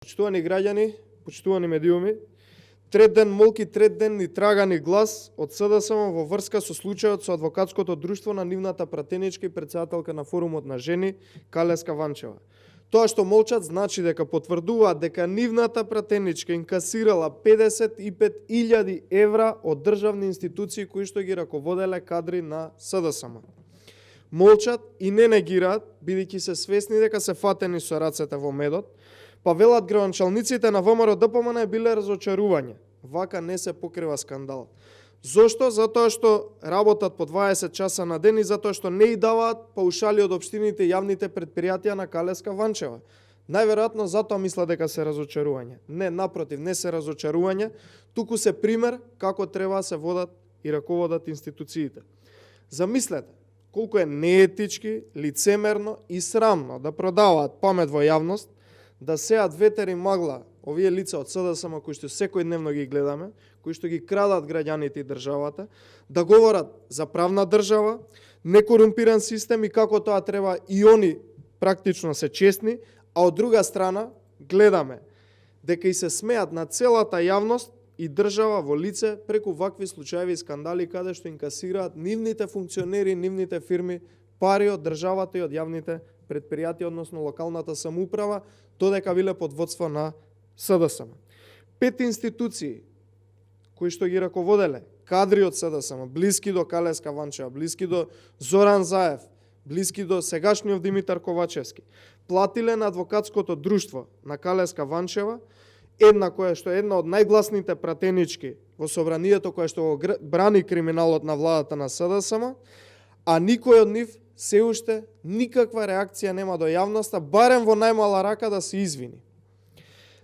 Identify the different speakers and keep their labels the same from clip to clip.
Speaker 1: Почитувани граѓани, почитувани медиуми, трет ден молки, трет ден ни трагани глас од СДСМ во врска со случајот со адвокатското друштво на нивната пратеничка и председателка на форумот на жени Калеска Ванчева. Тоа што молчат значи дека потврдуваат дека нивната пратеничка инкасирала 55.000 евра од државни институции кои што ги раководеле кадри на СДСМ. Молчат и не негираат, бидејќи се свесни дека се фатени со рацете во медот, па велат граончалниците на ВМРО ДПМН биле разочарување. Вака не се покрива скандал. Зошто? Затоа што работат по 20 часа на ден и затоа што не и даваат паушали од општините и јавните предпријатија на Калеска Ванчева. Најверојатно затоа мисла дека се разочарување. Не, напротив, не се разочарување, туку се пример како треба се водат и раководат институциите. Замислете, колку е неетички, лицемерно и срамно да продаваат памет во јавност, да сеат ветер и магла овие лица од СДСМ кои што секојдневно ги гледаме, кои што ги крадат граѓаните и државата, да говорат за правна држава, некорумпиран систем и како тоа треба и они практично се честни, а од друга страна гледаме дека и се смеат на целата јавност и држава во лице преку вакви случаеви и скандали каде што инкасираат нивните функционери, нивните фирми пари од државата и од јавните предпријатија, односно локалната самоуправа, додека биле под водство на СДСМ. 5 институции кои што ги раководеле кадри од СДСМ, блиски до Калеска Ванчева, блиски до Зоран Заев, блиски до сегашниот Димитар Ковачевски, платиле на адвокатското друштво на Калеска Ванчева, една која што е една од најгласните пратенички во собранието која што го брани криминалот на владата на СДСМ, а никој од нив се уште никаква реакција нема до јавноста, барем во најмала рака да се извини.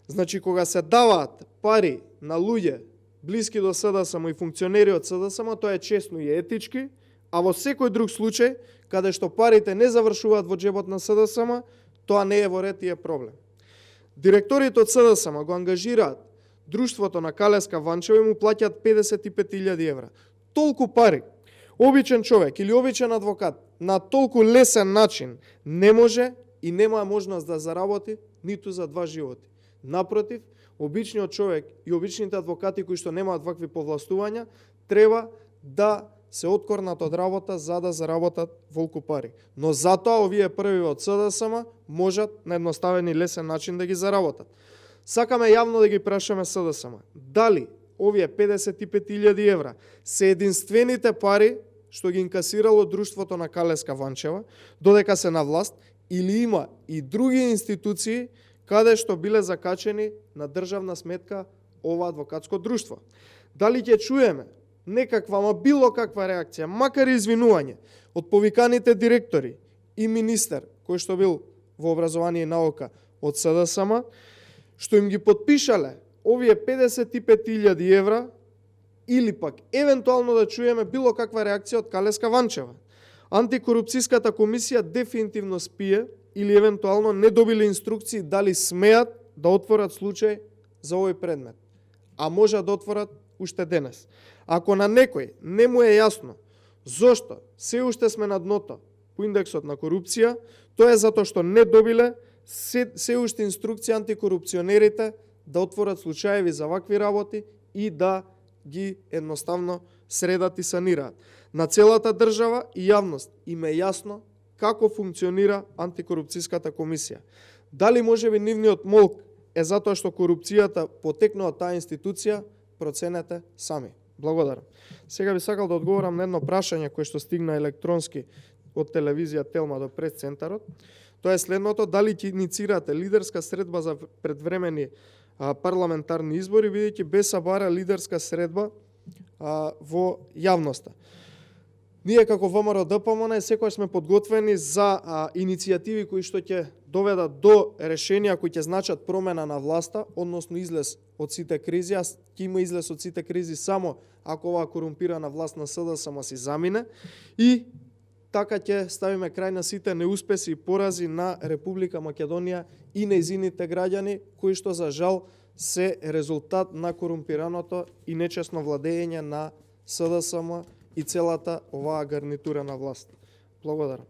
Speaker 1: Значи, кога се даваат пари на луѓе блиски до СДСМ и функционери од СДСМ, тоа е честно и етички, а во секој друг случај, каде што парите не завршуваат во джебот на СДСМ, тоа не е во ред и е проблем. Директорите од СДСМ го ангажираат друштвото на Калеска Ванчева и му плаќаат 55.000 евра. Толку пари обичен човек или обичен адвокат на толку лесен начин не може и нема можност да заработи ниту за 2 животи. Напротив, обичниот човек и обичните адвокати кои што немаат вакви повластувања треба да се откорнат од работа за да заработат волку пари. Но затоа овие први од СДСМ можат на едноставен и лесен начин да ги заработат. Сакаме јавно да ги прашаме СДСМ дали овие 55.000 евра се единствените пари што ги инкасирало друштвото на Калеска Ванчева додека се на власт, или има и други институции каде што биле закачени на државна сметка ова адвокатско друштво. Дали ќе чуеме некаква, ама било каква реакција, макар и извинување од повиканите директори и министер кој што бил во образование и наука од СДСМ, што им ги подпишале овие 55.000 евра, или пак евентуално да чуеме било каква реакција од Калеска Ванчева. Антикорупцијската комисија дефинитивно спие или евентуално не добиле инструкции дали смеат да отворат случај за овој предмет, а може да отворат уште денес. Ако на некој не му е јасно зошто се уште сме на дното по индексот на корупција, тоа е затоа што не добиле се уште инструкции антикорупционерите да отворат случаеви за вакви работи и да ги едноставно средат и санираат. На целата држава и јавност им е јасно како функционира антикорупцијската комисија. Дали можеби нивниот молк е затоа што корупцијата потекнува од таа институција, проценете сами. Благодарам. Сега би сакал да одговорам на едно прашање кое што стигна електронски од телевизија Телма до пресцентарот. Тоа е следното: дали ќе иницирате лидерска средба за предвремени парламентарни избори, бидејќи без бара лидерска средба во јавноста. Ние како ВМРО ДПМН секогаш сме подготвени за иницијативи кои што ќе доведат до решенија кои ќе значат промена на власта, односно излез од сите кризи, а ќе има излез од сите кризи само ако оваа корумпирана власт на СДСМ си замине, и така ќе ставиме крај на сите неуспеси и порази на Република Македонија и нејзините граѓани, кои што за жал се резултат на корумпираното и нечесно владење на СДСМ и целата оваа гарнитура на власт. Благодарам.